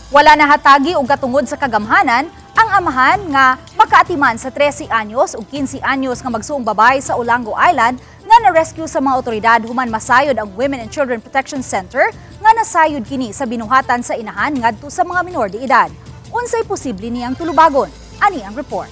Wala nahatagi og katungod sa kagamhanan ang amahan nga makaatiman sa 13 anyos ug 15 anyos nga magsuong babae sa Olango Island nga na-rescue sa mga otoridad human masayod ang Women and Children Protection Center nga nasayod kini sa binuhatan sa inahan ngadto sa mga minor de edad. Unsay posible niyang tulubagon? Ani ang report.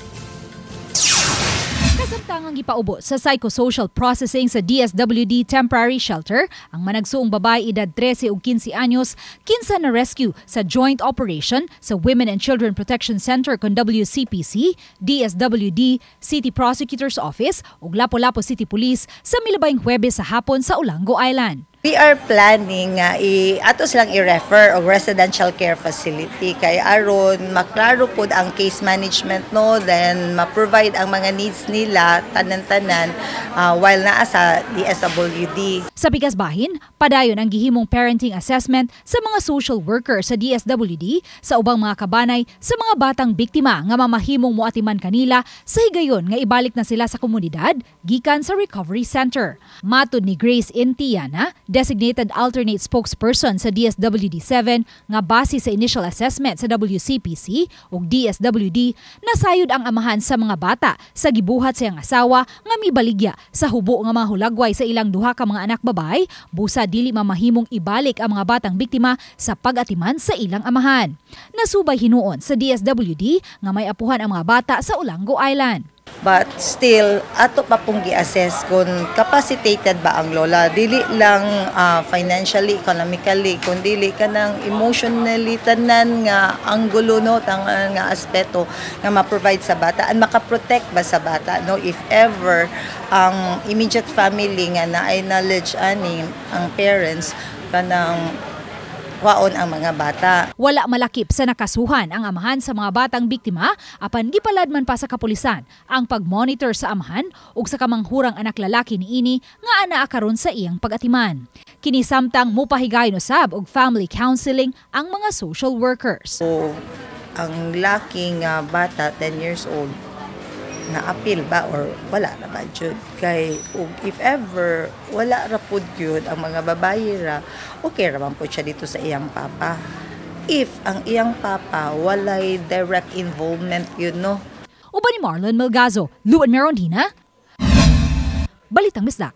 Kasamtangang gipaubo sa psychosocial processing sa DSWD Temporary Shelter ang managsuong babae edad 13 ug 15 anyos kinsa na rescue sa joint operation sa Women and Children Protection Center kon WCPC, DSWD, City Prosecutor's Office ug Lapu-Lapu City Police sa milabayng Huwebes sa hapon sa Olango Island. We are planning nga i ato silang i-refer og residential care facility kay aron maklaro pud ang case management, no, then ma-provide ang mga needs nila tanan-tanan while naa sa DSWD. Sa pikas bahin, padayon ang gihimong parenting assessment sa mga social worker sa DSWD sa ubang mga kabanay sa mga batang biktima nga mamahimong muatiman kanila sa higayon nga ibalik na sila sa komunidad gikan sa recovery center. Matod ni Grace Intiana, designated alternate spokesperson sa DSWD 7, nga base sa initial assessment sa WCPC ug DSWD, nasayod ang amahan sa mga bata sa gibuhat sa iyang asawa nga mibaligya sa hubo nga mga hulagway sa ilang duha ka mga anak babae busa dili mamahimong ibalik ang mga batang biktima sa pag-atiman sa ilang amahan. Nasubay hinuon sa DSWD nga may apuhan ang mga bata sa Olango Island. But still, ato pa pong gi-assess kung capacitated ba ang lola. Dili lang financially, economically, kung dili kanang emotionally, tanan nga anggulo, no, tanan nga aspeto nga ma-provide sa bata and makaprotect ba sa bata, no, if ever ang immediate family nga naay knowledge ani ang parents kanang kwaon ang mga bata. Wala malakip sa nakasuhan ang amahan sa mga batang biktima, apan gipalad man pa sa kapulisan ang pag-monitor sa amahan ug sa kamanghurang anak lalaki niini nga anaa karon sa iyang pag-atiman. Kini samtang mupahigayon usab og family counseling ang mga social workers. So, ang laki nga bata, 10 years old, na apil ba or wala ra ba jud? Kay ug if ever wala ra pud gyud, ang mga babayi ra, okay ra man pud siya dito sa iyang papa if ang iyang papa walay direct involvement yun, no. Uban ni Marlon Melgazo, Luan Merondina, Balitang Bisdak.